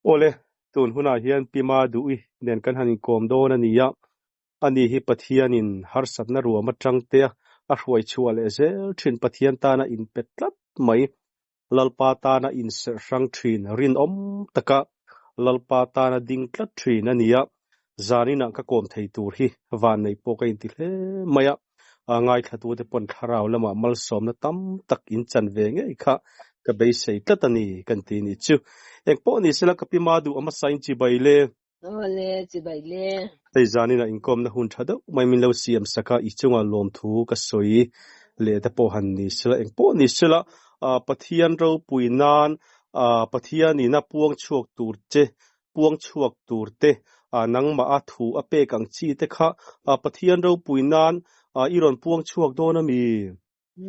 Awle, tun hunah hian Pi Maduhi nen kan han inkawm dawn a ni a, ani hi Pathianin harsatna ruam atang te a hruai chhuah leh zel thin Pathian tana inpe tlat mai, Lalpa tana inserh hrang thin rinawm taka Lalpa tana ding tlat thin a ni a, zaninah ka kawm thei tur hi vannei pawh ka inti hle mai a. A ngaithlatute pawn thlarau lamah malsawmna tam tak in chan ve ngei kha ka beisei tlat a ni kan ti nih chu. Engpawh ni sela ka pi Maduh a hmasa in chibai le. Awle, chibai le. Hei zanin ah inkawmna hun tha deuh mai min lo siam sak a, i chungah lawmthu ka sawi leh te pawh han ni sela engpawh ni sela Pathian ropui nan Pathian in a puang chhuak tur che puang chhuak tur te, nangmah a thu a pek ang chi te kha Pathian ropui nan i rawn puang chhuak dawn a mi?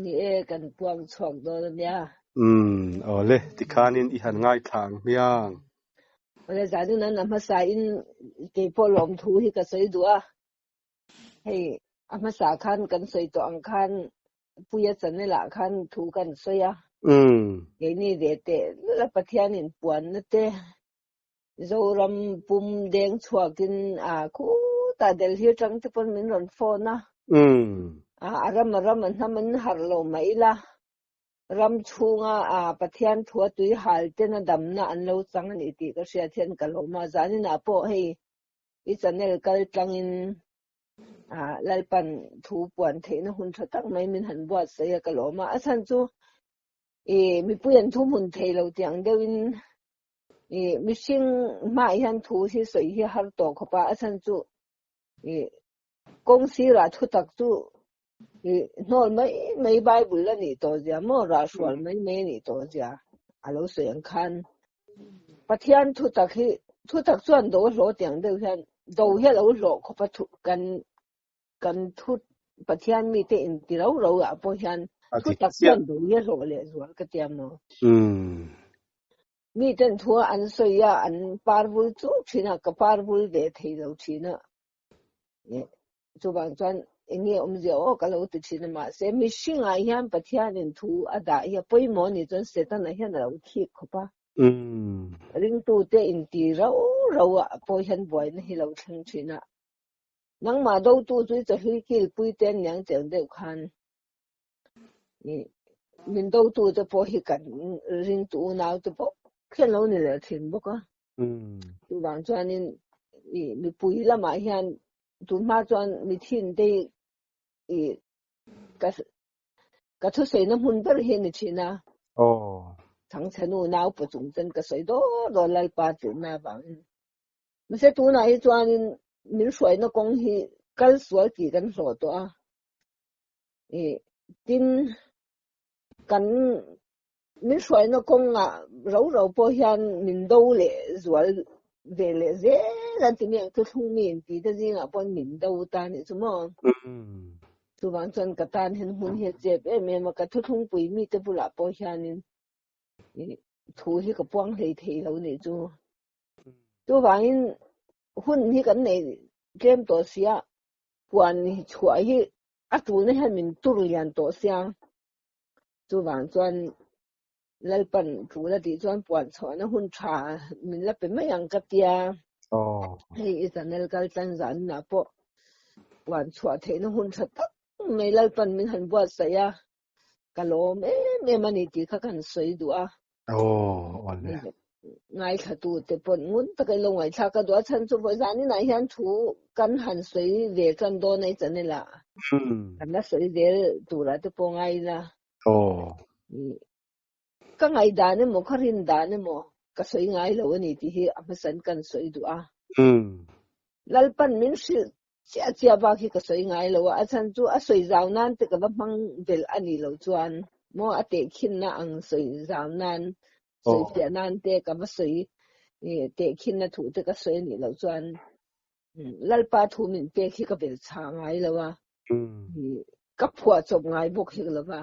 Ni e, kan puang chhuak dawn a nia. Umm, awle, tikhanin i han ngaithla ang hmiang. Awle, zanin an a hmasa in keipawh lawmthu hi ka sawi duh a. Hei, a hmasa khan kan sawi tawh ang khan Puia channel ah khan thu kan sawi a. Keini ve teh lul a Pathianin puanna te Zoram pum deng chhuakin a khutah Delhi atang te pawn min rawn phone a. A ram a ram a hnam an harh lo mah ila ram chhunga a Pathian thua tui hal ten a damna an lo chang a ni tih ka hriat hian ka lawm a. Zaninah pawh hei i channel kal tlangin Lalpan thu puan theihna hun tha tak mai min han buatsaih a ka lawm a. A chhan chu i mipui an thu hmun thei lo tih ang deuhin i mihring hmaah hian thu hi sawi hi a har tawh khawp a. A chhan chu i kawng sirah thu tak chu i hnawl mai mai Bible a nih tawh zia maw rah hrual mai mai a nih tawh zia a lo sawi ang khan Pathian thu tak hi thu tak chuan do a hlawh tiang deuh hian do hi a lo hlawh khawp a thu kan kan thu Pathian mite in ti ro ro ah pawh hian thu tak chuan do hi a hlawh leh zual ka tia maw. Mi ten thu a an sawi a an par vul chuk thin a ka par vul ve thei lo thin a. Chuvang chuan eng nge awmzia aw ka lo ti thin a mahse mihringah hian Pathianin thu a dah hi a pawimawh a nih chuan Setana hian a lo thik khawp a. Ringtute inti rau rau ah pawh hian buaina hi lo thleng thin a. Nangmah dotu chu i chawhlui kilpui te an niang tel deuh khan min dotu te pawh hi kan ringtu unau te bawk hian lo ni leh thin bawk a. Chuvang chuanin i mipui lamah hian tunhma chuan mithin te i ka ka thusawina hmun ber hi a ni thin a. Thangchhe nu nau paw chung chuan ka sawi dawr dawr Lalpa tirhna avangin. Mahse tunah hi chuanin min hruaina kawng hi kal sual tih kan hlawh tawh a. I tin kan Min hruaina kawngah ro ro pawh hian min do leh zual ve leh zel an ti mi ang thuthlung mi in ti te zingah pawh min do ta nih chu maw. Chuvang chuan ka tan hian hmun hi a chep em em a, ka thuthlung pui mi te bulah pawh hianin thu hi ka puang hlei thei lo nih chu. Chuvangin hun hi kan nei tlem tawh sia, puan chhuah hi a tulna hian min tur lian tawh sia. Chuvang chuan Lalpan tul a tih chuan puan chhuahna hun tha min la pe mai ang ka tia. Hei i channel kal tlan zanah pawh puan chhuah theihna hun tha tak mai Lalpan min han buatsaih a, ka lawm em em a ni tih kha ka han sawi duh a. Ngaithla te pawn ngun taka ilo ngaihthlak ka duh a chhan chu vawi zaninah hian thu kan han sawi ve tan dawn a i channel ah kan la sawi zel turah te pawh ngai ila ka ngaihdan emaw ka rin dan emaw ka sawi ngai lo a ni tih hi a hmasan kan sawi duh a Lalpan min hrilh chiah chiah bak hi ka sawi ngai lo a, a chhan chu a sawi zau nan te ka va hmang belh a nih loh chuan maw a tehkhinna ang sawi zau nan sawi fiah nan te ka va sawi tehkhinna thu te ka sawi a nih loh chuan Lalpa thu min pek hi ka bel chha ngai lo a, ka phuah chawp ngai bawk hek lo va.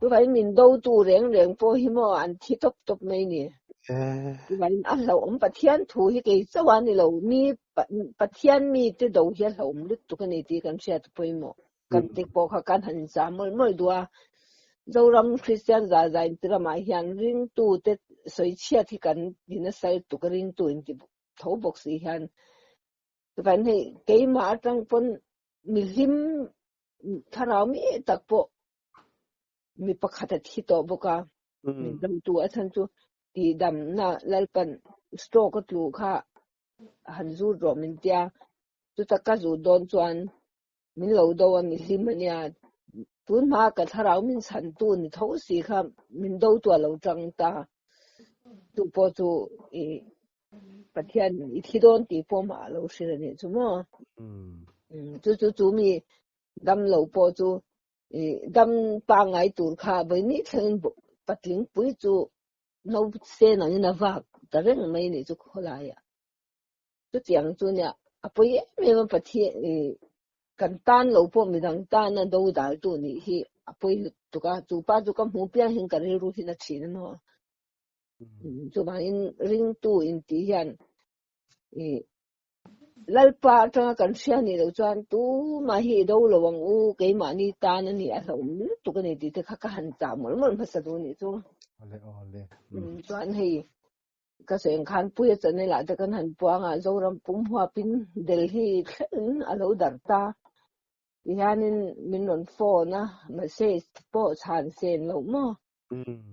Chuvangin min dotu reng reng pawh hi maw an thi tawp tawp mai ni. Chuvangin a hlauhawm Pathian thu hi kei chauh a ni lo, mi Pathian mite do hi a hlauhawm lutuk a ni tih kan hriat pawimawh. Kan te pawh kha kan han inchah mawlh mawlh duh a. Zoram Kristian za za inti ramah hian ringtu te sawi chhiat hi kan ti nasa lutuk a, ringtu inti tho bawk si hian. Chuvan hei keimah atang pawn mihlim thlarau mi tak pawh mi pakhat a thi tawh bawk a, min damtu a chhan chu tihdamna Lalpan stroke a tlu kha han zut rawh min tia, chuta ka zut dawn chuan min lo do a mihlim a nia, tun hma ka thlarau min chhantu ni tho si kha min do tu a lo tang ta, chu pawh chu i Pathian i thi dawn tih pawh mah a lo hrilh a nih chu maw. Chu chu chu mi dam lo pawh chu i dam pangngai tur kha vawiin thlengin patling pui chu no sen angin a vak ta reng mai a nih chu khawlaiah. Chutiang chu nia a pawi em em a Pathian i kan tan lo pawh midang tana do dal tu nih hi a pawi lutuk a, chu pa chu ka hmuh piang hian ka rilru hi na thin a maw. Chuvangin ringtu intih hian i Lalpa atanga kan hria nih loh chuan tumah hi i do lo ang u, keimahni tan a nih a hlauhawm lutuk a ni tih te kha ka han chah mawlh mawlh hmasa duh a nih chu. Awle awle. Chuan hei ka sawi ang khan Puia channel ah te kan han puang a, Zoram pum huapin Delhi thlengin a lo darh ta. Tihianin min rawn phone a, message pawh chhan sen loh maw?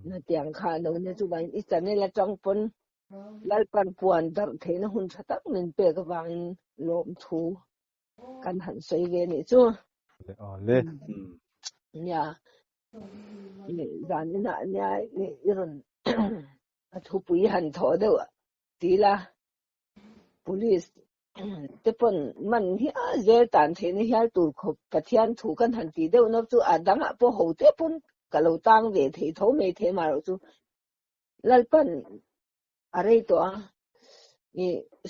Na tiang kha lo nia chuvangin i channel atang pawn Lalpan puan darh theihna hun tha tak min pek avangin lawmthu kan han sawi ve nih chu. Awle. Nia zan inah nia i rawn a thupui han thawh deuh ti la Police te pawn man hial zel tan theihna hial tur khawp Pathian thu kan han tih deuh nawk chu a dangah pawh ho te pawn ka lo tang ve thei tho mai thei mah erawh chu Lalpan a rei tawh a, i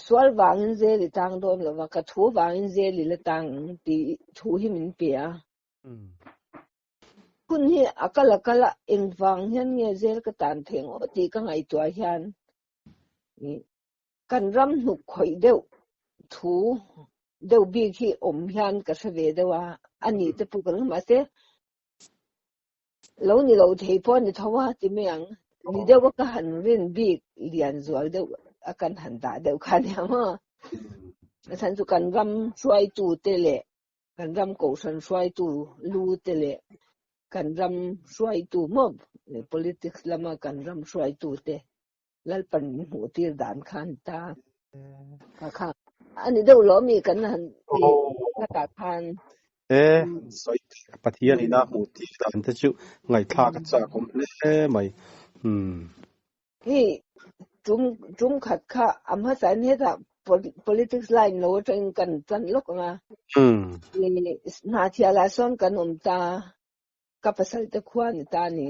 sual vangin zel i tang dawn lo va, ka thu vangin zel i la tang ang tih thu hi min pe a. Hun hi a kal a kal a, engvang hian nge zel ka tan thei ang aw tih ka ngaihtuah hian kan ram hnuk khawih deuh thu deuh bik hi awm hian ka hre ve deuh a, a ni te pawh ka ring mahse lo ni lo thei pawh a ni tho a ti mai ang, ni deuh a ka han rin bik lian zual deuh a kan han dah deuh kha nia maw, a chhan chu kan ram hruaitu te leh kan ram kohhran hruaitu lu te leh kan ram hruaitu maw politics lama kan ram hruaitu te Lalpan min hmuh tir dan khan ta kha kha a ni deuh lo mi kan han i khatah khan E sawi Pathian ina hmuh tir dan te chu ngaihthlak a chak awm hle mai. Hei tum tum khat kha a hmasa in hetah politics line lo atangin kan tan lawk anga hna thialah sawn kan awm ta ka pasal te khua ni ta ni.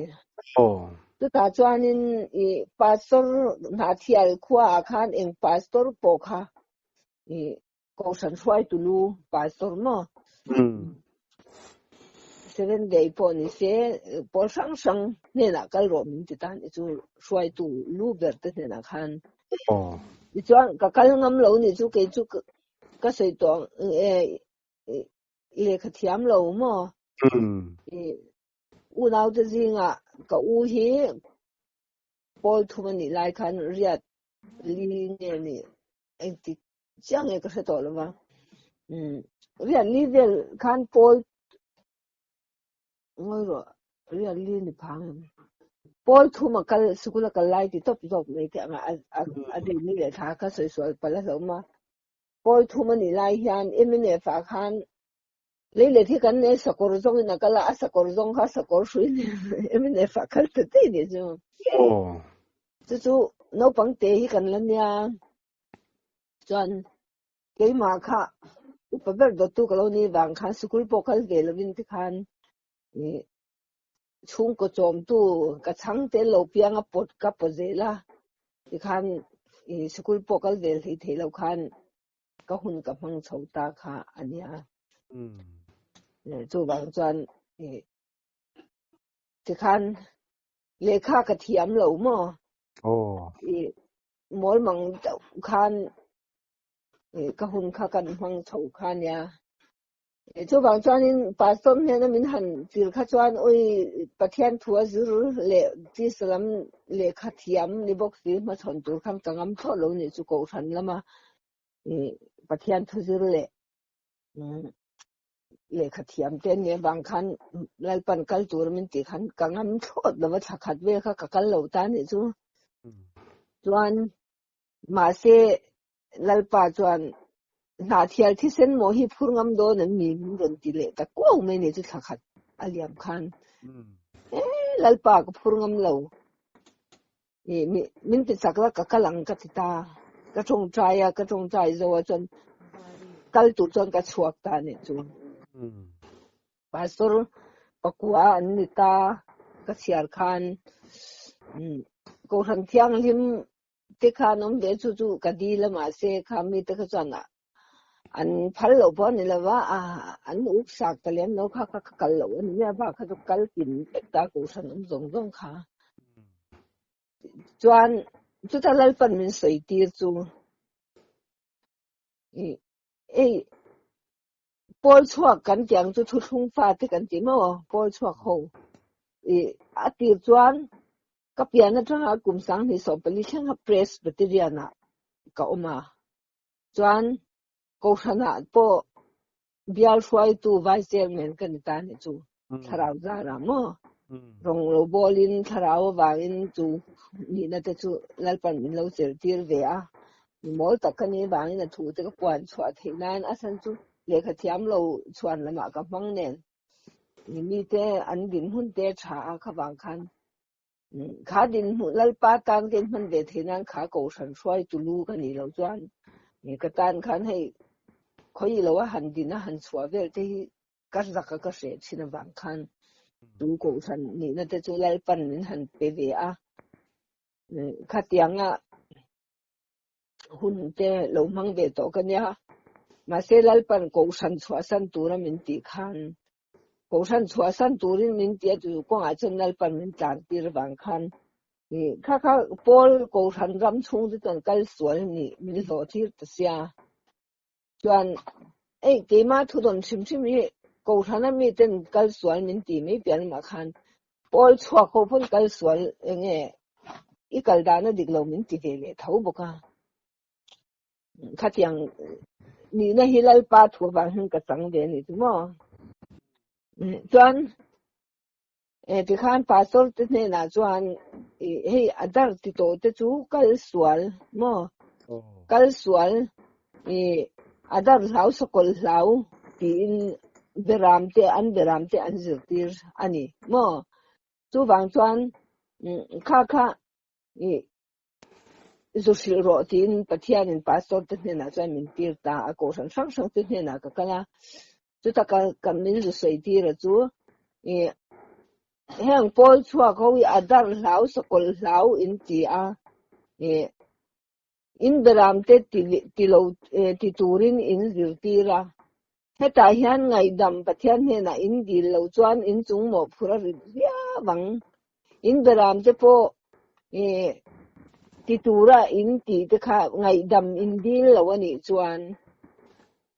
Chutah chuanin i pastor hna thial khua ah khan eng pastor pawh kha i kohhran hruaitu lu pastor maw seven day pawh ni se pawl hrang hrang hnenah kal rawh min ti ta ni chu hruaitu lu ber te hnenah khan. Tichuan ka kal ngam lo ni chu kei chu ka sawi tawh ang e lehkha thiam lo maw? Unaute zingah ka u hi pawl thum a nih lai khan riat li nge ni engtik chiang nge ka hre tawh lo va. Riat li vel khan pawl ngawi rawh riat li ni phang em. Pawl thum a kal sikul a kal lai ti tawp zawk mai te anga a rin ni leh thla kha sawi sual palh a hlauh a. Pawl thum a nih lai hian MNF ah khan leilet hi kan nei sakawr zawng in a kal a, a sakawr zawng kha sakawr hrui nen MNF ah kal ta daih nih chu. Chu chu naupang te hi kan la nia chuan keimah kha upa ber dawttu ka lo nih vang khan sikul pawh kal ve lovin tikhan chhungkaw chawmtu ka chhang te lo piang a pawt ka pawt zel a tikhan i sikul pawh kal vel thei thei lo khan ka hun ka hmang chho ta kha a nia chuvang chuan i tikhan lehkha ka thiam lo maw i mawl mang deuh khan ka hun kha kan hmang chho kha nia. Chuvang chuanin Pastor hnena min han tir kha chuan ui Pathian thu a zir leh tisa lam lehkha thiam ni bawk si hmachhawn tur khan ka ngam thlawh lo nih chu Kohhran lama Pathian thu zir leh lehkha thiam te an nih avang khan Lalpan kal tur min tih khan ka ngam thlawt lova thla khat vel kha ka kal lo ta nih chu. Chuan mahse Lalpa chuan Hnahthial thisen maw hi phur ngam dawn an mi min rawn ti leh ta kuau mai ni chu thla khat a liam khan. E Lalpa ka phur ngam lo. Min ti chak la ka kal ang ka ti ta. Ka tawngtai a, ka tawngtai zo a chuan kal tur chuan ka chhuak ta nih chu. Pastor pakua an ni ta ka chhiar khan Kohhran Thianghlim te khan awm ve chu chu ka dil a mahse kha mi te kha chuan an phal loh pawh a ni lo va an uk sak ta lem lo kha kha ka kal loh a ni mai a bak kha chu kal kim vek ta kohhran awm zawng zawng kha chuan chuta Lalpan min sawi tir chu ih hei pawl chhuak kan tih ang chu thuthlung fa te kan ti maw pawl chhuak ho ih a tir chuan Ka pian atanga kum sanghnih sawmpali thlenga Presbyterian-ah ka awm a, chuan Kohhranah pawh bial hruaitu Vice Chairman ka ni ta nih chu thlarau zarah maw rawng lo bawlin thlarau avangin chu nihna te chu Lalpan min lo cheltir ve a, mi mawl tak ka nih avangin a thu te ka puan chhuah theih nan a chhan chu lehkha thiam lo chhuan lamah ka hmang nen. Mite an dinhmun te tha a kha vang khan kha dinhmun Lalpa tan te hman ve thei nan kha kohhran hruai tulu ka nih loh chuan ka tan khan hei khawi lo a han din a han chhuah vel te hi ka zak a ka hreh thin avang khan chu kohhran nihna te chu Lalpan min han pe ve a khatianga hun te lo hmang ve tawh ka nia. Mahse Lalpan Kohhran chhuahsan tura min tih khan Kohhran chhuahsan turin min ti a chu kawngah chuan Lalpan min tlan tir vang khan kha kha Paul Kohhran ram chhung te chuan kal sual nih min hlawh tir ta sia. Chuan hei keimah thu dawn hrim hrim hi Kohhrana miten kal sual min ti mai piah lamah khan Pawl chhuak ho pawn kal sual eng nge i kal dan a dik lo min ti ve leh tho bawk a. Khatiang nihna hi Lalpa thu avang hian ka chang ve a ni chu maw. Chuan tikhan pastor te hnenah chuan hei a dar ti tawh te chu kal sual maw kal sual a dar hlau sakawlh hlau tiin beram te an beram te an zirtir a ni maw chuvang chuan kha kha zu hrilh rawh tiin Pathianin pastor te hnenah chuan min tir ta a, kohhran hrang hrang te hnenah ka kal a, chuta ka ka min zu sawi tir a chu ih heng pawl chhuak ho hi a dar hlau sakawlh hlau in ti a, ih in beram te ti ti lo ti turin in zirtir a, hetah hian ngaihdam Pathian hnenah in dil lo chuan in chung mawhphurh a rit viau ang. In beram te pawh ih ti tura in tih te kha ngaihdam in dil lo a nih chuan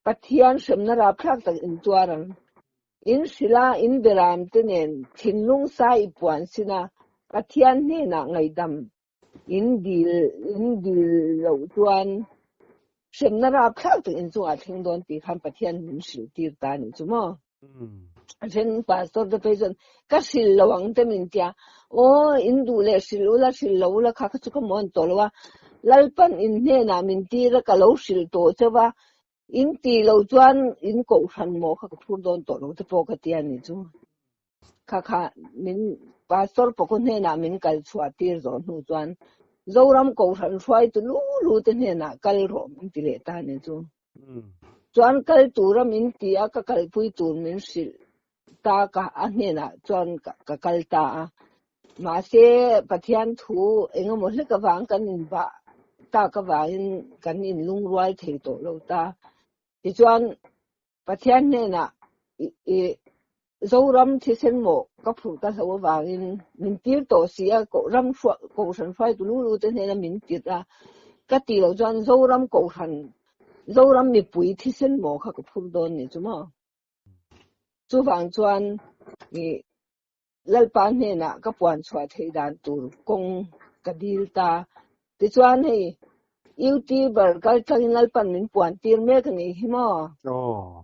Pathian hremna rapthlak tak in tuar ang. In hrilh a, in beram te nen thinlung sa i puan sin a, Pathian hnenah ngaihdam in dil in dil loh chuan hremna rapthlak tak in chungah thleng dawn tih khan Pathian min hrilh tir ta a nih chu maw. A then pastor te phei chuan ka hrilh lo ang te min tia aw in duh leh hrilh ula hrilh lo ula kha kha chu ka mawn tawh lo a Lalpan in hnenah min tir a ka lo hrilh tawh chauh a in tih loh chuan in kohhran maw kha ka phur dawn tawh lo te pawh ka tia ni chu kha kha min pastor pawh hnenah min kal chhuah tir zawh hnu chuan Zoram kohhran hruaitu lu lu te hnenah kal rawh min ti leh ta ni chu. Chuan kal tura min ti a, ka kalpui tur min hrilh ta ka a hnenah chuan ka kal ta a. Mahse, Pathian thu engemaw hlek avang kan inbah tak avangin kan inlungrual thei tawh lo ta. Tichuan, Pathian hnenah i Zoram thisen maw ka phurh ka hlo avangin min tir tawh si a, ram kohhran hruaitu lu lu te hnena min tirh a, ka tih loh chuan Zoram kohhran, Zoram mipui thisen maw kha ka phur dawn ni chu maw? Chuvang chuan ih Lalpa hnenah ka puan chhuah theih dan tur kawng ka dil ta. Tichuan hei YouTuber kal tangin Lalpan min puan tir mek a nih hi maw?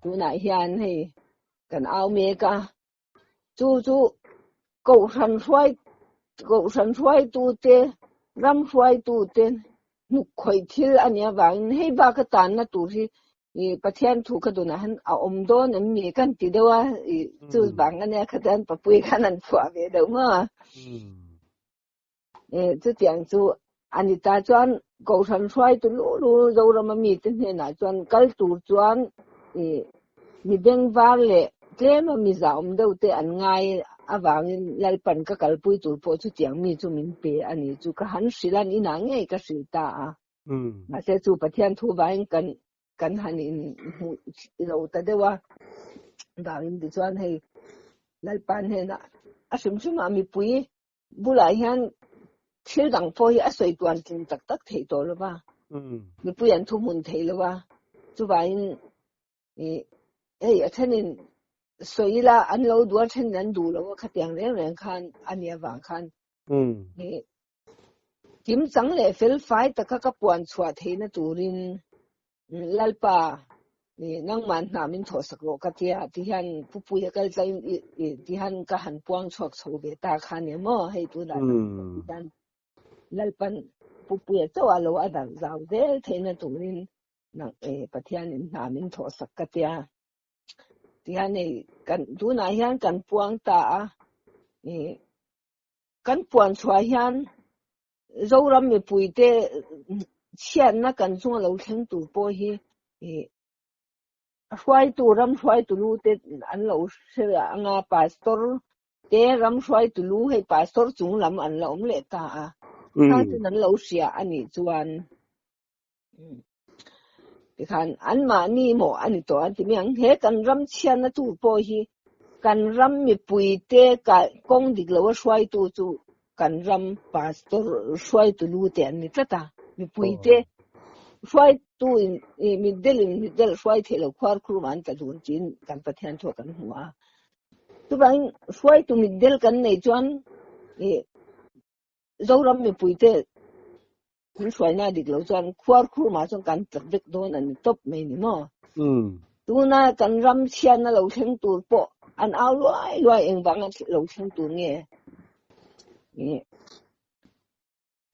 Tunah hian hei kan au mek a. Chu chu Kohhran hruai Kohhran hruaitute, ram hruaitute hnuk khawih thil a nih avangin hei bak a tanna tur hi ih Pathian thu ka dunah hian a awm dawn em ni kan ti deuh a, ih chu vang a nia khatiang Papui khan an phuah ve deuh maw? Ih chutiang chu a ni ta chuan Kohhran hruaitu lu lu Zorama mite hnenah chuan kal tur chuan ih mi bengvar leh tlema mi zahawm deuh te an ngai avangin Lalpan ka kalpui tur pawh chutiang mi chu min pe a ni chu ka han hrilh a, inah ngei ka hrilh ta a. Mahse chu Pathian thu vangin kan kan han in hmuh lo ta deuh a, vangin tichuan hei Lalpa hnenah a hrim hrimah mipui bulah hian thil dang pawh hi a sawi tuan tling tak tak theih tawh lo va, mipui an thuhmun thei lo va, chuvangin ih hei a thenin sawi ila an lo duh a thenin an duh lo a khatiang reng reng khan a nih avang khan ih kimchang leh fel fai taka ka puan chhuah theihna turin Lalpa nangmah hna min thawhsak rawh ka tia tihian Pupuia kal tlaiin tihian ka han puang chhuak chho ve ta kha nia maw hei tunah hian Lalpan Pupuia chauh a lo a darh zau zel theihna turin Pathianin hna min thawhsak ka tia tihian hei kan tunah hian kan puang ta a kan puan chhuah hian Zoram mipuite chhiatna kan chunga lo thleng tur pawh hi hruaitu ram hruaitu lu te an lo hre anga pastor te ram hruaitu lu hei pastor chung lam an la awm leh ta a khang ten an lo hria a nih chuan tikhan anmahni maw a ni tawh an ti mai ang he kan ram chhiatna tur pawh hi kan ram mipuite kawng dik loa hruaitu chu kan ram pastor hruaitu lu te an ni tlat a mipuite hruaitu in mitdel in mitdel hruai theih lo khuar khur an tla dun tiin kan Pathian thu kan hmu a chuvangin hruaitu mitdel kan nei chuan Zoram mipuite Kan hruaina dik lo chuan khuar khur mah chuan kan tlak vek dawn a ni tawp mai ni maw? Tuna kan ram chhiatna lo thleng tur pawh an au luai luai engvanga lo thleng tur nge?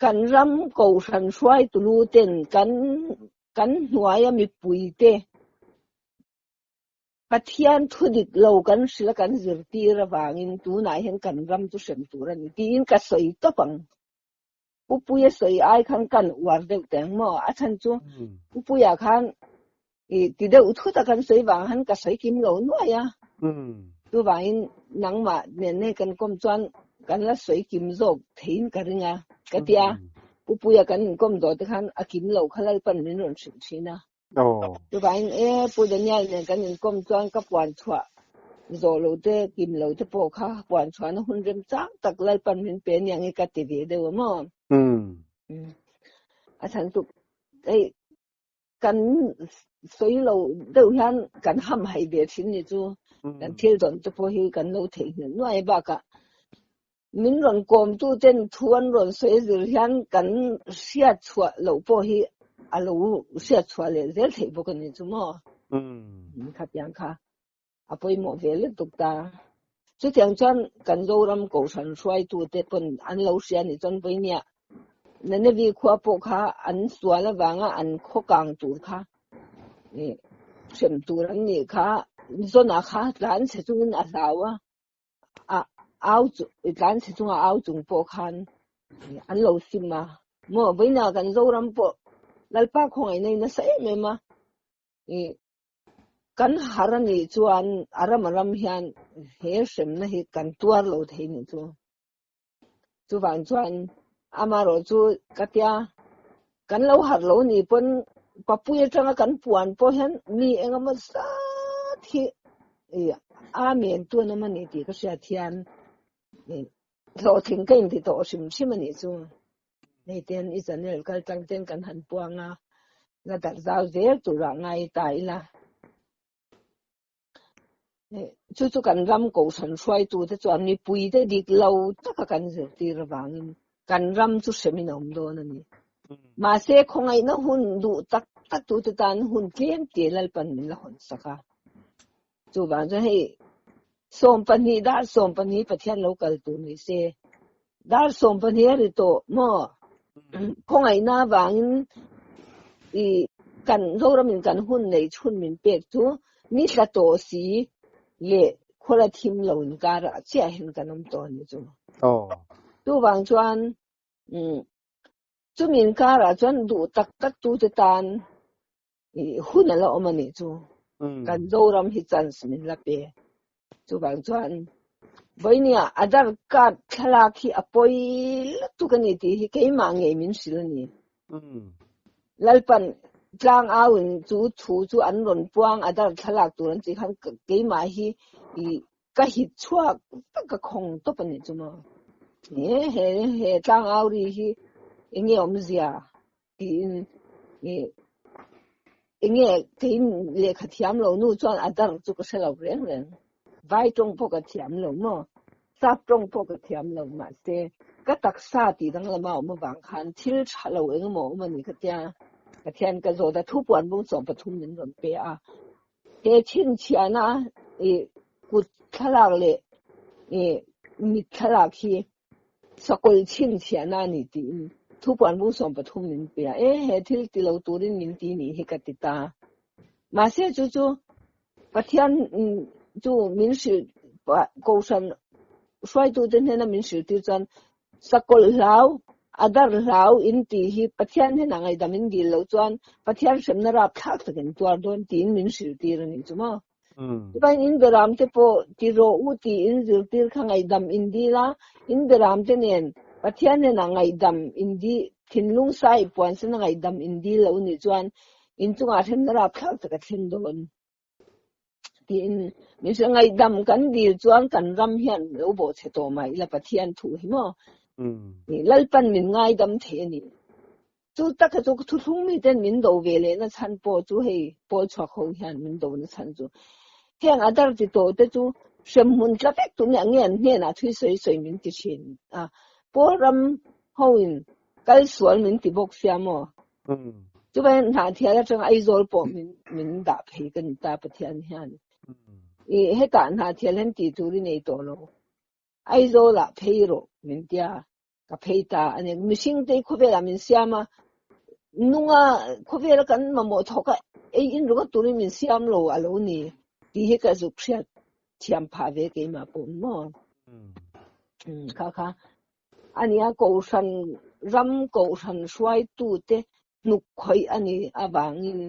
Kan ram kohhran hruaitu lu ten kan kan hnuaia mipuite Pathian thu dik lo kan hrilh a kan zirtir avangin tunah hian kan ram chu hrem tur a ni tiin ka sawi tawp ang. Pupuia sawi ai khan kan uar deuh teh ang maw? A chhan chu Pupuia khan i ti deuh thut a kan sawi vang han ka sawi kim lo nuai a. Chuvangin nangmah nen hei kan kawm chuan kan la sawi kim zawk theiin ka ring a. Ka ti a, Pupuia kan inkawm dawh te khan a kim lo kha Lalpan min rawn hrilh thin a. Chuvangin e Pu Daniel nen kan inkawm chuan ka puan chhuah zawh lo te kim lo te pawh kha puan chhuahna hun rem chang tak Lalpan min pe aniang hi ka ti ve deuh a maw? A chhan chu hei kan sawi lo deuh hian kan ham hai ve thin ni chu kan thil dawn te pawh hi kan lo theihnghilh nuai bakah Min rawn kawmtu ten thu an rawn sawi zir hian kan hriat chhuah loh pawh hi a lo hriat chhuah leh zel theih bawk a ni chu maw? Khatiang kha a pawimawh ve lutuk ta. Chutiang chuan kan Zoram Kohhran hruaitute pawn an lo hria nih chuan vawinia Nineveh khua pawh kha an sual avanga an khaw kang tur kha hrem tur an nih kha Jonah kha tlan chhe chungin a hlau a. a au chu i tlan chhe chunga au chung pawh khan an lo sim a maw vawiina kan Zoram pawh Lalpa khawngaihna in nasa em em a i kan har a nih chuan a ram a ram hian he hremna hi kan tuar lo thei nih chu chuvang chuan amarawh chu ka tia kan lo har lo nih pawn papui atanga kan puan pawh hian mi engemaw zat hi ih amen tu an awm a ni tih ka hriat hian ih hlawhtling ka inti tawh hrim hrim a nih chu hei ten i channel kal tang ten kan han puang a la darh zau zel turah ngai ta ila. Chu chu kan ram kohhran hruaitute chuan mipuite dik lo taka kan zirtir avangin kan ram chu hremin a awm dawn a ni. Mahse, khawngaihna hun duh tak tak tute tan hun tlem te Lalpan min la hawn sak a. Chuvang chuan hei 12 dar 12 Pathian lo kal tur ni se, dar 12 a ri tawh maw? Khawngaihna avangin i kan Zoramin kan hun neih chhun min pek chu ni tla tawh si leh khawla thim lo inkarah chiah hian kan awm tawh a ni chu. Chuvang chuan chumi inkarah chuan duh tak tak tute tan hun a la awm a nih chu. Kan Zoram hi chance min la pe. Chuvang chuan vawinia Aadhaar card thlalak hi a pawi lutuk a ni tih hi keimah ngei min hrilh a ni. Lalpan tlang au in chu thu chu an rawn puang Aadhaar thlalak tur an tih khan keimah hi ka hit chhuak vek ka khawng tawp a nih chu maw. He he tlang au ri hi enge awmzia tiin enge kei lehkha thiam lo nu chuan a dar chu ka hre lo reng reng. Vai tawng pawh ka thiam lo maw? Sap tawng pawh ka thiam lo mahse ka taksa tih danglama awm avang khan thil tha lo engemaw awm a ni ka tia. Pathian ka zawt a, thupuan bung 13 min rawn pe a. He chhinchhiahna i kut thlalak leh i mit thlalak hi Sakawlh chhinchhiahna a ni tiin thupuan bung 13 min pe a, e he thil ti lo turin min ti nih hi ka ti ta. Mahse chu chu Pathian chu min hrilh Kohhran hruaitute hnena min hrilh tir chuan sakawlh hlau, a dar hlau in tih hi Pathian hnenah ngaihdam in dil loh chuan Pathian hremna rapthlak takin tuar dawn tiin min hrilh tir a nih chu maw. Chuan in beram te pawh ti rawh u tiin zirtir kha ngaihdam in dil a, in beram te nen Pathian hnenah ngaihdam in di thinlung sai puan sena ngaihdam in dil lo nih chuan in chungah hremna rapthlak tak a thlen dawn tiin min hrilh. Ngaihdam kan dil chuan kan ram hian lo bawhchhe tawh mai ila Pathian thu hi maw Lalpan min ngaidam thei a ni. Chu taka chu thuthlung miten min do ve leh na chhan pawh chu hei pawl chhuak ho hian min do na chhan chu heng a dar ti tawh te chu hremhmun tla vek tur nia nge an hnenah thui sawi sawi min ti thin a, pawl ram ho in kal sual min ti bawk sia maw? Chuvain Hnahthial atanga Aizawl pawh min min dah phei ka ni ta Pathian hian i hetah Hnahthial hian tih tur i nei tawh lo Aizawl ah phei rawh min tia. Ka phei ta a ni. Mihring te hi khawvelah min siam a, nunga khawvela kan mamawh thawk a ei in ringawt turin min siam lo a lo ni tih hi ka zuk hriat thiam phah ve keimah pawh maw. Kha kha a nia Kohhran ram Kohhran hruaitute hnuk khawih a ni avangin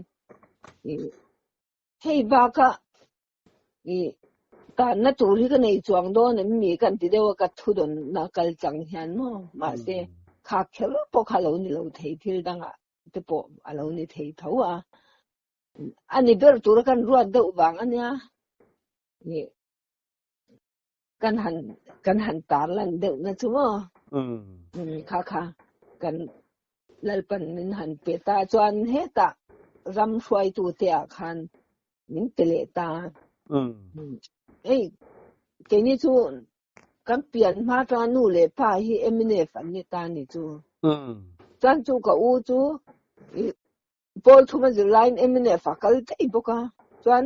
Hei bakah i tanna tur hi ka nei chuang dawn em mi kan ti deuh a ka thu dawnna kal chang hian maw mahse kha kher pawh kha lo ni lo thei thil dangah te pawh a lo ni thei tho a a ni ber tura kan ruat deuh vang a nia i kan han kan han tar lan deuh na chu maw kha kha kan Lalpan min han pe ta chuan hetah ram hruaitu te ah khan min pe leh ta hei keini chu kan pian hma atanga nu leh pa hi MNF an ni ta ni chu chuan chu ka u chu Pawl thuma zir laiin mnf a kal daih bawk a, chuan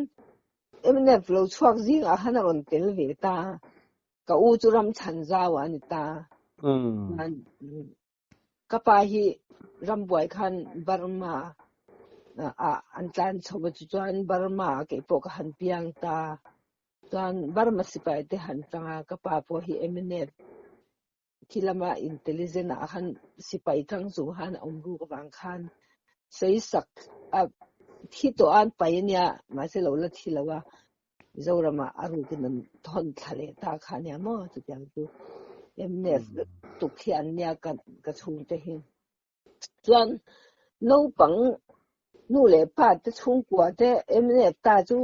mnf lo chhuak zingah khan a rawn tel ve ta a, ka u chu ram chhan zau ah a ni ta a, chuan ka pa hi rambuai khan Burma ah an tlan chho a, chuan Burma ah keipawh ka han piang ta a, chuan Burma sipai te han tang a, ka pa pawh hi mnf Khi lama intelligent ah khan sipai tang chung khan a awm ruk avang khan sawisak a thi tawh a an pai ania mahse lo la thi lo a Mizoram ah a rukin an thawn thla leh ta kha ania maw chutiang chu mnf tuk hi an nia ka ka chhungte hi chuan naupang nu leh pa te chhungkua te mnf ta chu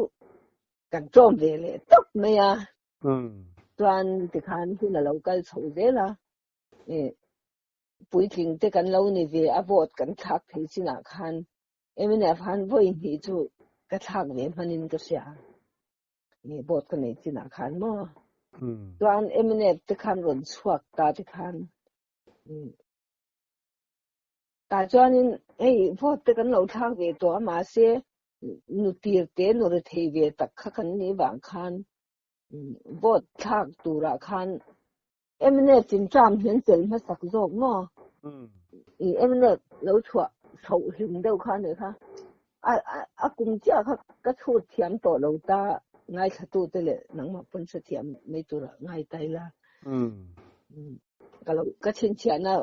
kan tlawm ve leh tawp mai a. Chuan tikhan hun a lo kal chho zel a, puitling te kan lo ni ve a vote kan thlak thei chinah khan mnf han vawi hnih chu ka thlak ve hmanin ka hria. Vote ka nei chinah khan maw. Chuan mnf te khan rawn chhuak ta te khan tah chuanin hei vote te kan lo thlak ve tawh a mahse nu tir te nu rethei ve tak kha kan nih vang khan vote thlak turah khan mnf in term hi an tel hmasak zawk maw? I mnf lo chhuah chhoh hlim deuh kha nih kha. A a kum chiah kha ka chhut thiam tawh lo ta ngaithla te leh nangmah pawn hre thiam mai turah ngai ta ila. Ka lo ka chhinchhiahna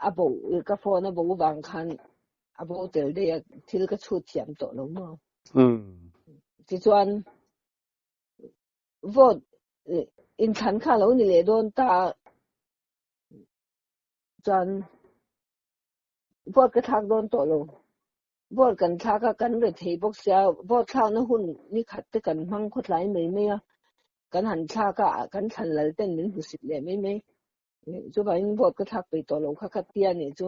a bo ka phone a bo vang khan a bo tel daih a thil ka chhut thiam tawh lo maw? Tichuan vote inthlan kha lo ni leh dawn ta chuan vote ka thlak dawn tawh lo. Vote kan thlak a kan re thei bawk sia vote thlakna hun ni khat te kan hmang khawtlai mai mai a kan han thlak a kan thlan lal ten min hmusit leh mai mai. Chuvangin vote ka thlak peih tawh lo kha kha tia nih chu.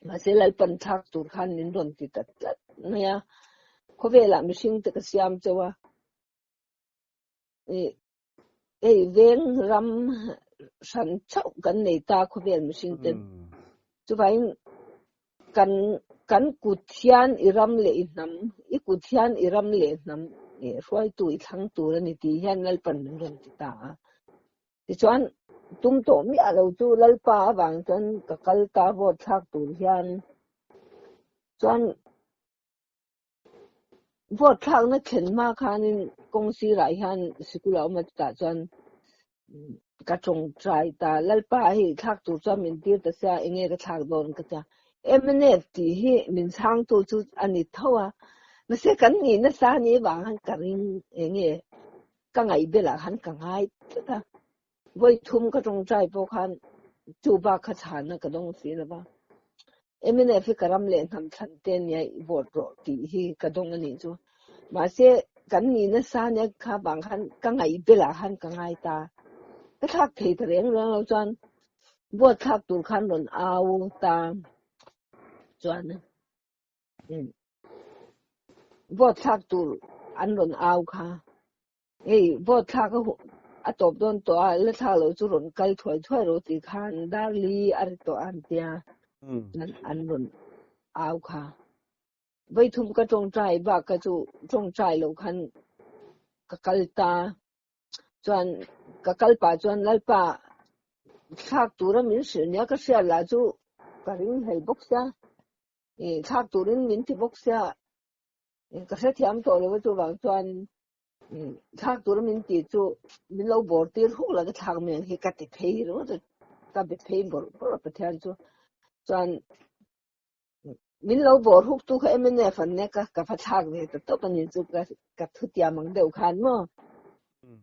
Mahse Lalpan thlak tur khan min rawn ti ta tlat mai a. Khawvelah mihring te ka siam chauh a. Hei veng ram hran chauh kan nei ta khawvel mihring te. Chuvangin kan kan kut hian i ram leh i hnam, i kut hian i ram leh hnam hruaitu i thlang tur a ni tih hian Lalpan min rawn ti ta a. Tichuan tum tawh miah lo chu Lalpa avang chuan ka kal ta vote thlak tur hian chuan vote thlakna thlen hma khanin kawng sirah hian sikul a awm a chutah chuan ka tawngtai ta Lalpa hei thlak tur chuan min tir ta sia enge ka thlak dawn ka tia mnf tih hi min chhangtu chu a ni tho a mahse kan nih nasa ni avang khan ka ring enge ka ngaih belah khan ka ngai tlat a vawi thum ka tawngtai pawh khan chu bak kha chhana ka dawng si lova mnf hi ka ram leh hnam thlan te nia i vote rawh tih hi ka dawng a nih chu mahse kan nih nasa nia kha vang khan ka ngaih belah khan ka ngai ta ka thlak thei ta reng reng lo chuan vote thlak tur khan rawn au ta chuan vote thlak tur an rawn au kha hei vote thlak a a tawp dawn tawh a la thlak lo chu rawn kal thuai thuai rawh tih khan dar li a ri tawh a an tia an rawn au kha vawi thum ka tawngtai bak kha chu tawngtai lo khan ka kal ta chuan ka kal pah chuan Lalpa thlak tura min hrilh nia ka hriat lah chu ka ring hlei bawk sia thlak turin min ti bawk sia ka hrethiam tawh lo chuvang chuan thlak tura min ti chu min lo bawr tir huk la ka thlak mai ang hi ka ti phei ringawt a ka be phei bawrh bawrh a Pathian chu chuan min lo bawr huk tu kha mnf an nia ka ka va thlak ve ta tawp a ni chu ka ka thutiam ang deuh khan maw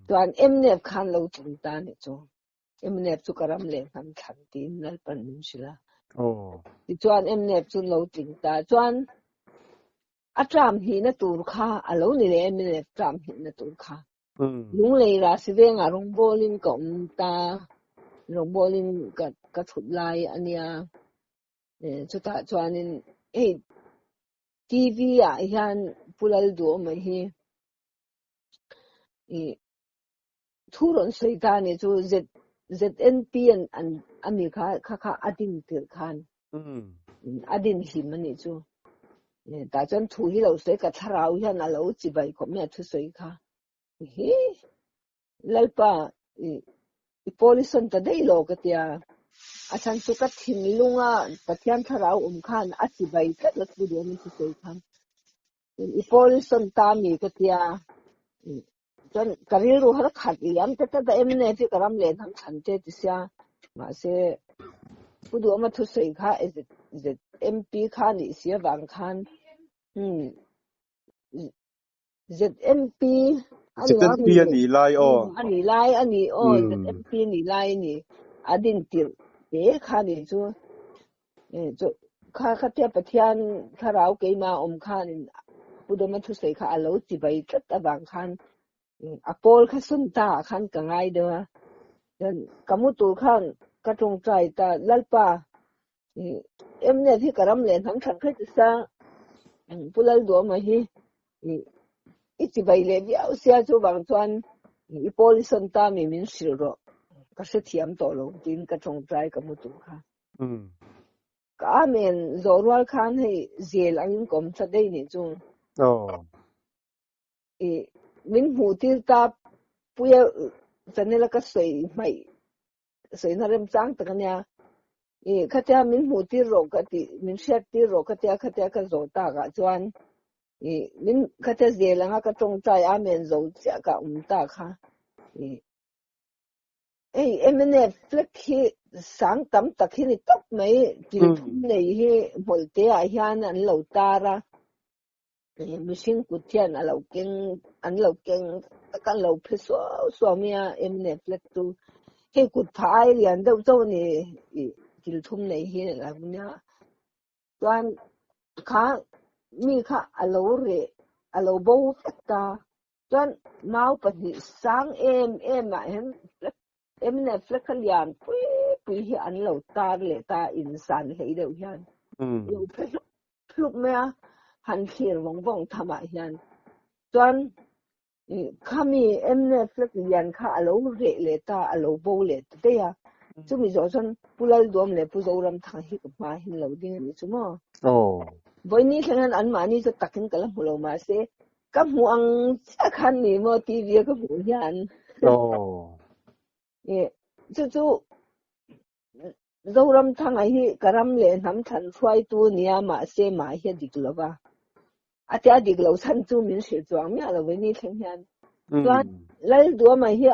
chuan mnf khan lo tling ta ni chu mnf chu ka ram leh hnam thlan tiin Lalpan min hrilh a tichuan mnf chu lo tling ta chuan a term hnihna tur kha a lo ni leh mnf term hnihna tur kha lunglei rasi vengah rawngbawlin ka awm ta rawngbawlin ka ka thut lai ania chutah chuanin hei TV ah hian Pu Lalduhawma hi thu rawn sawi ta ni chu Z ZNP an an ami kha kha kha a din tirh khan a din hlim anih chu tah chuan thu hi lo sawi ka thlarau hian a lo chibai khawp mai a thusawi kha hi Lalpa i pawlison ta daih lo ka tia a chhan chu ka thinlunga Pathian thlarau awm khan a chibai tlat la thu duh a min thusawi khan i pawlison ta mi ka tia chuan ka rilru har khat liam te tlat a mnf hi ka ram leh hnam thlan te ti sia mahse pu duhawma thusawi kha ZMP kha nih si avang khan ZMP ZMP a nih lai aw a nih lai a ni aw ZMP a nih lai a ni a din tirh te kha ni chu chu kha khatia Pathian thlarau keimah awm khanin Pu Dawma thusawi kha a lo chibai tlat avang khan a pawl kha sawn ta ah khan ka ngai deuh a chuan ka mu tur khan ka tawngtai ta Lalpa mnf hi ka ram leh hnam thlan kher ti sa Pu Lalduhawma hi. I chibai leh viau sia chuvang chuan i pawl i sawn ta mi min hrilh rawh ka hrethiam tawh lo tiin ka tawngtai ka hmu tur kha. Ka amen zawh rual khan hei zel angin ka awm tha daih nih chu. I min hmuh tir ta puia channel a ka sawi hmaih sawina remchang tak ania. I khatia min hmuh tir rawh ka tih min hriat tir rawh khatia khatia ka zawh tak ah chuan i min khatia zel anga ka tawngtai amen zo chiah ka awm ta kha. I hei mnf flag hi sang tam tak hi ni tawp mai kil thum nei hi hmawlhte ah hian an lo tar a. Mihring kut hian a lo keng an lo keng tak an lo phe suau suau mai a mnf flag chu hei kut phah ai lian deuh chauh a ni ih kil thum nei hi a lo nia chuan kha mi kha a lo reh a lo bo vek ta chuan mau pahnih sang em em ah hian flag mnf flag kha lian pui pui hi an lo tar leh ta insan hlei deuh hian lo phe hluk hluk mai a han thlir vawng vawng tham ah hian chuan khami mnf flag lian kha a lo reh leh ta a lo bo leh ta daih a chumi zawh chuan Pu Lalduam leh Pu Zoramthang hi ka hma hin lo ding a ni chu maw vawiini thleng hian anmahni chu takin ka la hmu lo mahse ka hmu ang chiah khan ni maw TV a ka hmuh hian chu chu Zoramthanga hi ka ram leh hnam thlan hruaitu nia mahse mah hi a dik lo va. A tia dik lo chhan chu min hrilh chuang miah lo ni thleng hian. Chuan Lalduama hi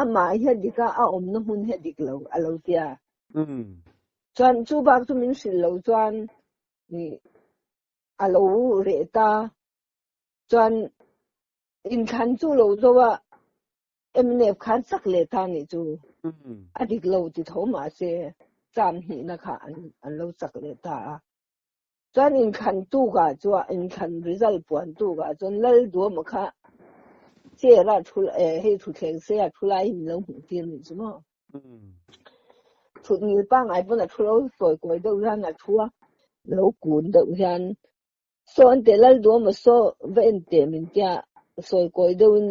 amah hi a dik a, a awmna hmun hi a dik lo a lo tia. Chuan chu bak chu min hrilh lo chuan a lo reh ta. Chuan inthlan chu lo zo a mnf khan chak leh ta nih chu a dik lo ti tho mahse cham hnihna kha an lo chak leh ta a. Chuan inthlan tukah chuan inthlan result puan tukah chuan Lalduama kha chair ah thu eh hei thutthleng sei ah thu lai hi min lo hmuh tir nih chu maw. Thut ngil pangngai pawn a thu lo sawi kawi deuh hian a thu a lo kun deuh hian Saw an teh lal duam a saw va en teh min tia sawi kawi deuhin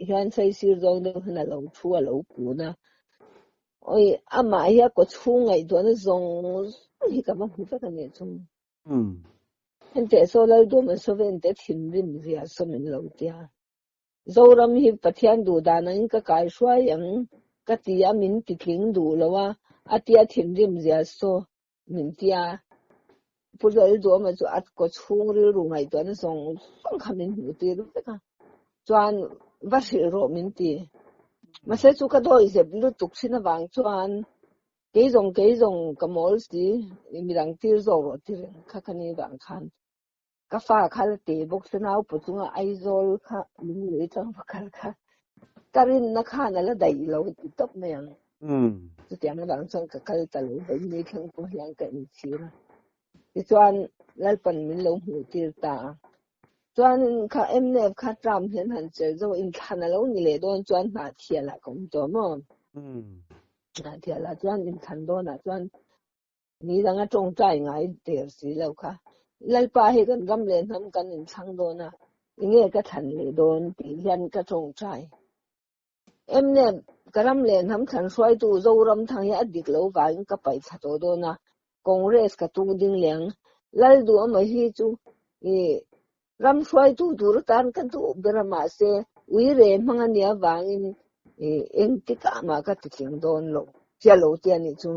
hian saisir zawng deuh hian a lo thu a lo kun a. Awi amah hi a kaw chhung ngaihtuahna zawng zawng hi ka va hmu vek a nih chu. Enteh saw lal duam a saw va en teh thinrim zia saw min lo tia. Zoram hi Pathian duh dan angin ka kai hruai ang ka ti a min ti tling duh lo a, a tia thinrim zia saw min ti a, Pu Lalduama chu a kaw chhung rilru ngaihtuahna zawng zawng kha min hmuh tir vek a, chuan va hrilh rawh min ti. Mahse chu ka dawi zep lutuk thin avang chuan kei zawng kei zawng ka mawl si midang tir zawk rawh ti reng kha ka ni vang khan ka fa kha la te bawk se naupa chunga Aizawl kha lunglei tlang va kal kha ka rinna khan a la daih lo ti tawp mai ang. Chutiang avang chuan ka kal ta lo vawiin thleng pawh hian ka inchhir a. Tichuan Lalpan min lo hmuh tir ta a. Chuanin kha mnf kha term hian han chelh zo inthlan a lo ni leh dawn chuan Hnahthialah ka awm tawh maw? Hnahthialah chuan inthlan dawnah chuan Ni dang a tawngtai ngai der si lo kha. Lalpa hei kan ram leh hnam kan inthlang dawn a, enge ka thlan leh dawn tih hian ka tawngtai. Mnf ka ram leh hnam thlan hruaitu Zoramthang hi a dik lo vangin ka paih thla tawh dawn a, Congress ka tung ding leh ang. Lalduhawma hi chu i ram hruaitu tur atan ka duh ber a mahse uire hmang a nih avangin engtikah mah ka ti tling dawn lo tia lo tia nih chu.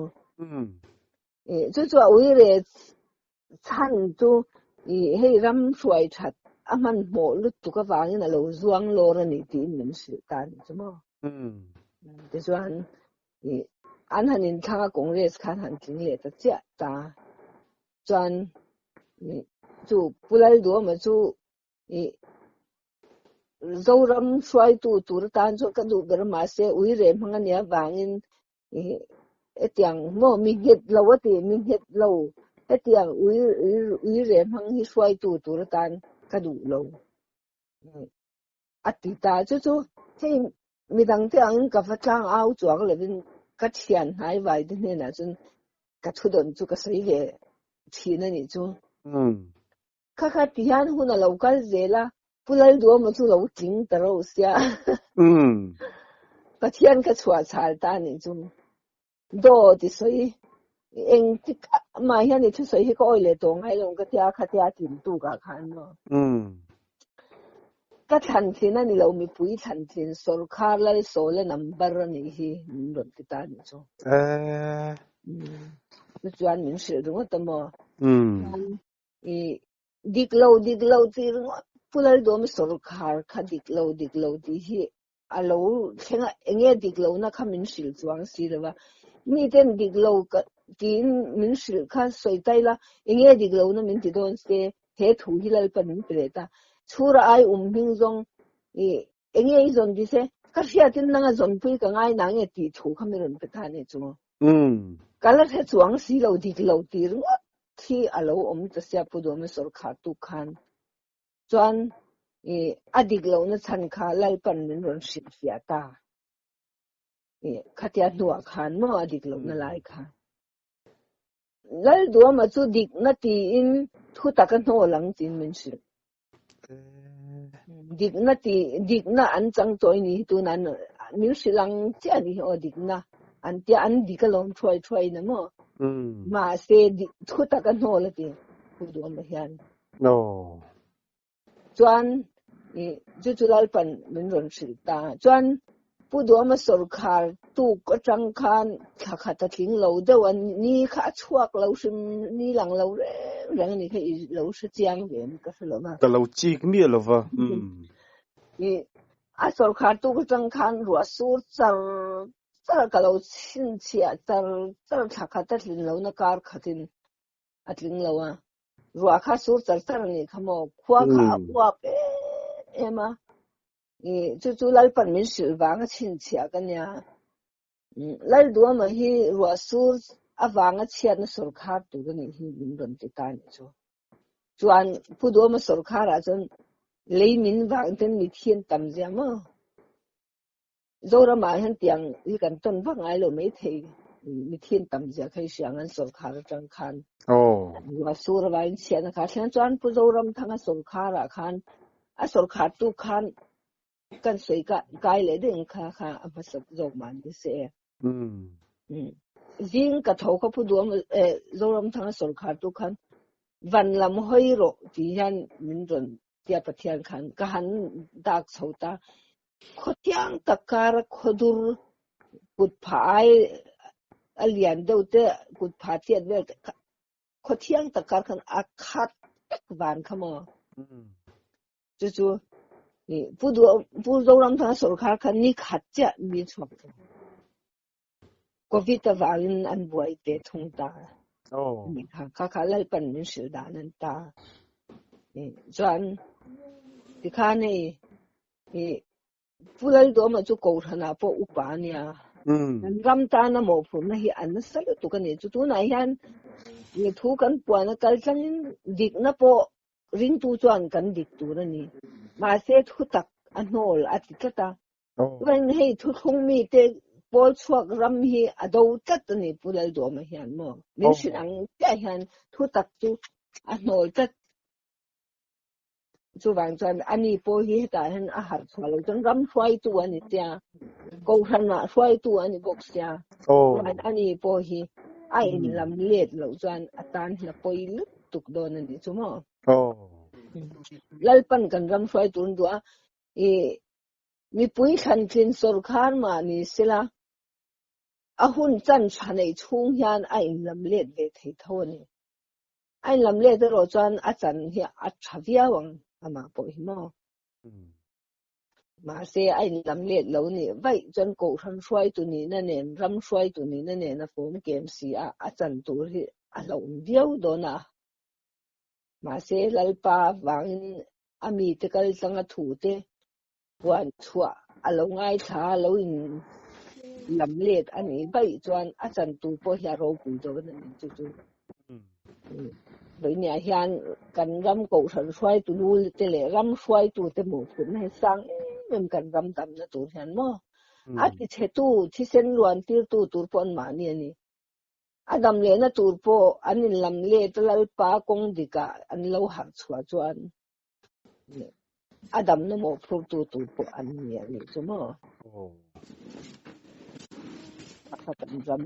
Chu chu a uire chhan chu hei ram hruai that a hmanhmawh lutuk avangin a lo zuang lawr a ni tiin min hrilh ta a nih chu maw. Tichuan an han inthlang a Congress khan han tling leh ta chiah ta. Chuan chu Pu Lalduama chu ih Zoram hruaitu tur atan chuan ka duh ber mahse uire hmang a nih avangin ih hetiang maw mi nghet lo a ti mi nghet lo hetiang uire hmang hi hruaitu tur atan ka duh lo a ti ta chu chu hei midang te angin ka va tlang au chuang lovin ka thian hnai vai te hnenah chuan ka thu dawn chu ka sawi ve thin a nih chu. Kha kha ti hian hun a lo kal zel a, Pu Lalduama chu lo tling ta reuh sia. Pathian ka chhuah chhal ta anih chu. Dawt i sawi engtik mah hian i thusawi hi ka awih leh tawh ngai lo ka tia khatia tlin tukah khan maw. Ka thlan tlin a ni lo mipui thlan tlin sawrkhar Lalsawla number a nih hi min rawn ti ta anih chu. Chu chuan min hrilh ringawt a maw. I dik lo dik lo tih ringawt Pu Lalduama sawrkhar kha dik lo dik lo tih hi a lo thleng a, enge dik lohna kha min hrilh chuang si lo va, miten dik lo ka tiin min hrilh kha sawi ta ila, enge dik lohna min ti dawn se, he thu hi Lalpa min pe leh ta. Chhura ai um hming zawng i enge i zawn ti se, ka hriatin nanga zawnpui ka ngai na nge tih thu kha mi rawn pe ta nih chu. Ka la hre chuang si lo dik lo tih ringawt hi a lo awm ta sia Pu Duhawma sawrkhar tuk khan. Chuan i a dik lohna chhan kha Lalpan min rawn hrilhfiah ta. I khatia hnuah khan maw a dik lohna lai kha. Lalduama chu dikna tiin thu taka hnawl ang tiin min hrilh. Dikna ti dikna an chang chawi ni hi tunah min hrilh ang chiah ni hi aw dikna an tia an dik alawm thuai thuai na maw. Mahse thu taka hnawl a ti Pu Duama hian. No. Chuan i chu chu Lalpan min rawn hrilh ta. Chuan Pu Duama sawrkhar tuk atang khan thla khat a tling lo deuh a, ni kha a chhuak lo hrim, ni lang lo reng reng a ni kha i lo hre chiang ve em ka hre lo va. Ka lo chik miah lo va. Umm. I a sawrkhar tuk atang khan ruah sur char char ka lo chhinchhiah char char thla khat a tlin lohna kar khatin a tling lo a, ruah kha sur char char a nih kha maw, khua kha a uap em em a, i chu chu Lalpan min hrilh vang a chhinchhiah ka nia. Lalduama hi ruah sur avanga chhiatna sawrkhar tur a nih hi min rawn ti ta a nih chu. Chuan Pu Duama sawrkharah chuan lei min vang ten mitthi an tam zia maw. Zoramah hian tiang hi kan tawn vak ngai lo maithei mitthi an tam zia kha i hria ang an sawrkhar atang khan. Ruah sur avangin chhiatna kha a thleng a chuan Pu Zoramthanga sawrkharah khan a sawrkhar tu khan kan sawi kai leh daih ang kha kha a hmasa zawk mah ni se. Zing ka tho kha Pu Duam Zoramthanga sawrkhar tu khan van lam hawi rawh tih hian min rawn tia Pathian khan ka han dak chho ta. Khawtiang tak kara khawdur kut phah ai a lian deuh te kut phah chiat vel te kha khawthiang tak kar khan a khat vek van kha maw. Chu chu Pu Pu Zoramthanga sawrkhar khan ni khat chiah mi chhuak thung. Covid avangin an buai ve thung ta. Kha kha kha Lalpan min hrilh dan an ta. Chuan tikhan hei i Pu Lalduama chu Kohhranah pawh upa a nia. Kan ram tana mawhphurhna hi a nasa lutuk a ni. Chu tunah hian thu kan puan a kal tlangin dikna pawh ringtu chuan kan dik tur a ni. Mahse thutak a hnawl a ti tlat a. Chuan hei thuthlung mite pawl chhuak ram hi a do tlat a ni Pu Lalduama hian maw? Min hrilh ang chiah hian thutak chu a hnawl tlat. Chuvang chuan ani pawh hi hetah hian a harh chhuah lo chuan ram hruaitu a ni sia, Kohhranah hruaitu a ni bawk sia. Chuan ani pawh hi a inlam let loh chuan a tan hian a pawi lutuk dawn a nih chu maw? Lalpan kan ram hruai tur an duh a, i Mipui thlantlin sawrkhar mah ni sela, a hun chan tha neih chhung hian a inlam let ve thei tho a ni. A inlam let erawh chuan a chan hi a tha viau ang amah pawh hi maw. Mahse a inlam let lo nih vaih chuan Kohhran hruaitu nihna nen, ram hruaitu nihna nen a fawm kem si a, a chan tur hi a hlauhawm viau dawn a. Mahse Lalpa vangin a mite kal tlanga thute puan chhuah a lo ngaithla a lo in lam let a nih vaih chuan a chantu pawh hi a ropui dawn a ni chu chu. Vawinia hian kan ram kohhran hruaitu lu te leh ram hruaitu te mawhphurhna hi sang em em kan ram damna tur hian maw a tichhetu thisen luan tirtu tur pawh an mahni a ni. A dam lehna tur pawh an inlam let a Lalpa kawng dikah an lo harh chhuah chuan. A damna mawhphurtu tur pawh an ni a nih chu maw? Kha kan ram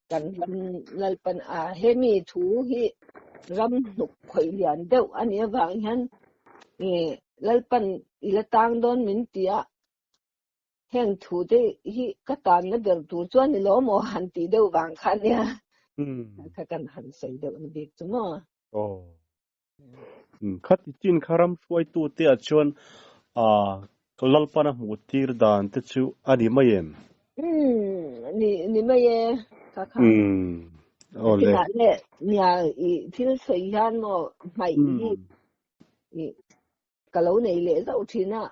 kan ram Lalpan a hemi thu hi ram hnuk khawih lian deuh a nih avang hian Lalpan i la tang dawn min ti a, heng thu te hi ka tanna ber tur chuan ni lo maw han tih deuh vang kha nia kha kan han sawi deuh na bik chu maw. Khati chin kha ram hruaitute ah chuan Lalpan a hmuh tir dan te chu a ni mai em? Ni ni mai e kha kha. Awle. Kinah leh nia i thil sawi hian maw hmaih hi ka lo nei leh zauh thin a.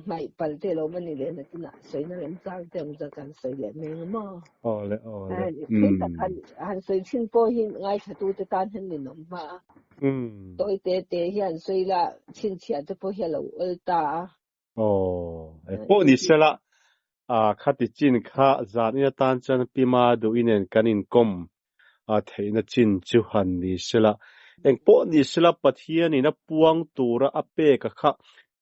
Hmaih pal te lo mani leh na tinah sawina remchang te awm chuan kan sawi leh mai ang maw? Awle awle. Thil tak han han sawi thin pawh hi ngaithla tu te tan hian ninawm hma a. Tawi te te hian sawi la chhinchhiah te pawh hi a lo awl ta a. Aw, e pawh ni sela a khati chin kha zan in atan chuan Pi Maduhi nen kan inkawm a theihna chin chu han ni sela. Eng pawh ni sela Pathianin a puang tura a peka kha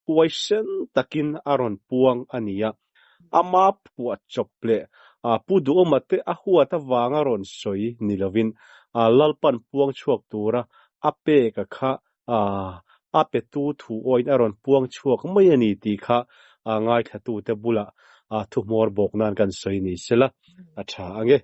huaisen takin a rawn puang a ni a. Ama phuah chawp leh Pu Duhawma te a huat avanga rawn sawi ni lovin Lalpan puang chhuak tura a peka kha a petu thu awin a rawn puang chhuak mai a ni tih kha ngaithlatute bulah thuhmawr bawk nan kan sawi ni sela a tha ang e.